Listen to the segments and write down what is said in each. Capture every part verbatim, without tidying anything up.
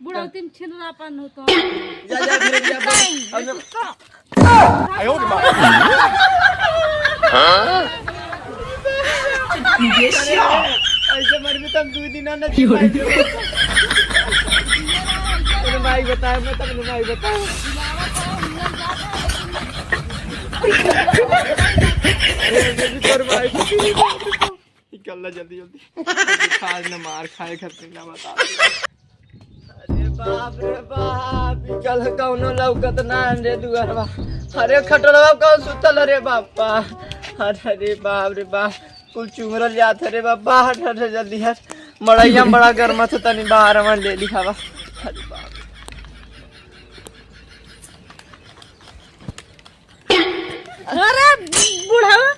बुढ़ौती में छिलरापन होता। जा, जा, घरे जा, जा। ऐसे मरबी तो हम दू दिन ना जी पाएंगे। अरे भाई बताओ, मैं तो अपने भाई बताओ। अरे, ये भी तोर भाई। निकल ला जल्दी, जल्दी। आज ना मार खाए घर पे ना बता। अरे बाप रे बाप, निकल कौनो लौकत ना रे दुआरवा। अरे खटोलवा कौन सुतल रे बापा। अरे रे बाप रे बाप, कुल चुमरल जात रे बापा। हट, हट, जल्दी हट। मड़ैया में बड़ा गर्म था, तनी बाहर में ले ली हवा। अरे बाप। अरे बुढ़वा।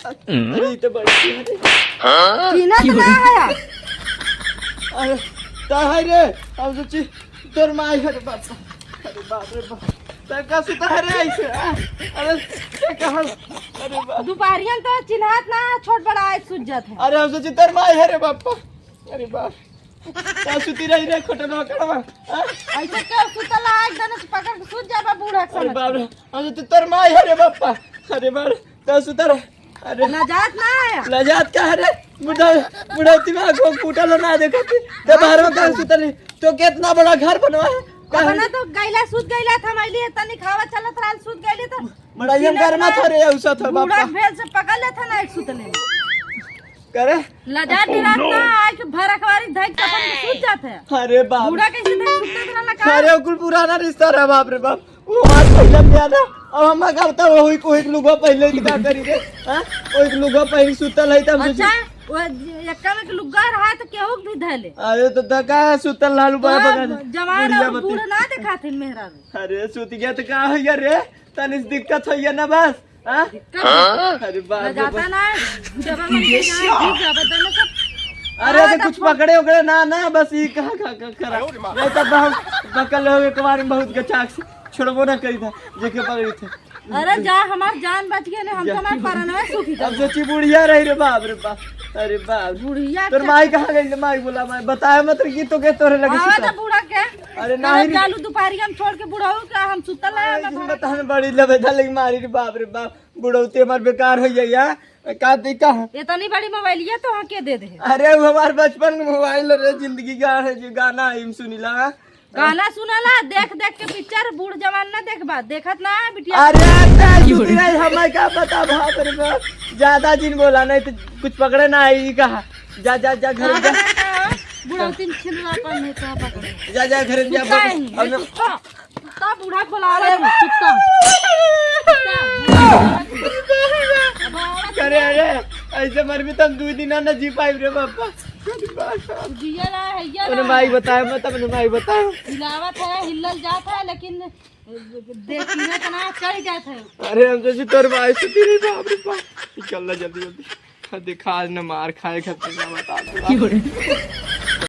अरे, ई तो बड़ी चिन्हत है। चिन्हत ना है। अरे, ता है रे, हम सोची तोर माई है रे बाप। अरे बाप रे बाप। ता का सुता है रे ऐसे, आ? अरे, ये कहाँ? अरे बाप। दुपहरियन तो चिन्हत ना, छोट बड़ा आए सुत जात है। अरे, हम सोची तोर माई है रे बाप। अरे बाप। ता सुती रही रे, खोटन मकड़वा। आ? ऐसे क्यों सुतला, एक दने से पकड़ के सुत जाबा बूढ़ा के अरे समझ बाप के। रे, हम सोची तोर माई है रे बापा। अरे बाप रे। तो सुतर। अरे। लजात ना आया। लजात का है रे? बुढ़ा, बुढ़ौती में आँखों फूटल हो ना देखत। तो बाहर में कहाँ सुतली? तो कितना बड़ा घर बनवा है? कहाँ अपना तो गैला सुत गैला था, मैं लिए तनी खावा चलत रहल, सुत गैली तो बड़ा ये घर में था रे, औसा था बूढ़ा बापा। भेल से पकड़ लेता ना एक सुतले। करे? लजात डरात ना, आए के भर अखबारी धैक चपन के सुत जात है। अरे बाप। बूढ़ा कैसे धैक सुतत रहला का? अरे कुल पुराना रिश्ता रहा बाप रे बाप। वो हमार पहले प्यार था, अब हम का बता, वही को एक लुगवा पहले ही का करी रे, हाँ? वो एक लुगवा पहले सुतल है, तब अच्छा, वो एक्का में एक लुग्गा रहा तो केहू के भी धैले। अरे तो दका सुतल लालू तो बाबा का जवान बुढ़िया और बत्ती। बूढ़ ना देखाथिन मेहरारू। अरे सुत गया तो का हो गया रे? तनिस दिक्कत हो गया ना बस, हाँ? दिक्कत? अरे बाप रे लजाता बाप। ना, जब हम ये जाए, क्या? ठीक है, बता ना सब। अरे तो कुछ पकड़े उकड़े ना, ना, बस ये कहा, कहा, कहा, करा। नहीं तो हम पकड़ लो एक बार में बहुत गचाक से। छोड़बो ना करी था, जेके पकड़ी थे। अरे जा, हमार जान बच गए, हम जा। तो हमार परनवा सूखी अब था। सोची बुढ़िया रही रे बाप रे बाप। अरे बाप। बुढ़िया तोर के माई कहाँ गई? माई बोला, माई बताया मत रे कि तो के तोरे लगे आवा सुता। तो बूढ़ा के। अरे अरे नहीं रे। चालू दोपहरिया में छोड़ के बूढ़ा हो का हम सुतल है, अरे मैं जिन बता में बड़ी लबे था लेकिन मारी रे बाप रे बाप। बुढ़ौती हमार बेकार हो गई यार। का दी का? इतनी बड़ी मोबाइलिया तो हाँ के दे दे। अरे वो हमार बचपन के मोबाइल रे, जिंदगी का है जो गाना हम सुनीला। गाना सुनाला, देख देख के पिक्चर बूढ़ जवान ना देखबा, देखत ना बिटिया। अरे, अरे, सुधीर, हमें का पता, बाप रे बाप। ज्यादा जिन बोला, नहीं तो कुछ पकड़े ना आई, कहा। जा, जा, जा, घर जा। बुढ़ौती में छिलरापन है, तो पकड़े। जा, जा, घर जा, कुत्ता है, अब ये ना कुत्ता। कुत्ता बूढ़ा बोला रहे हैं, कुत्ता। अरे, अरे, ऐसे मरबी तो हम दू दिन ना जी पाइब रे बापा। जिया रहा है, या अरे रहा माई है। बताए मत, अपने माई बताए। हिलावत है, हिलल जात है, लेकिन देखिए तना चढ़ जात है। अरे हम जैसे तोर माई सुती रही, बाप रे बाप। निकल ला जल्दी जल्दी। देखा आज न मार खाए खातिर ना बता दे।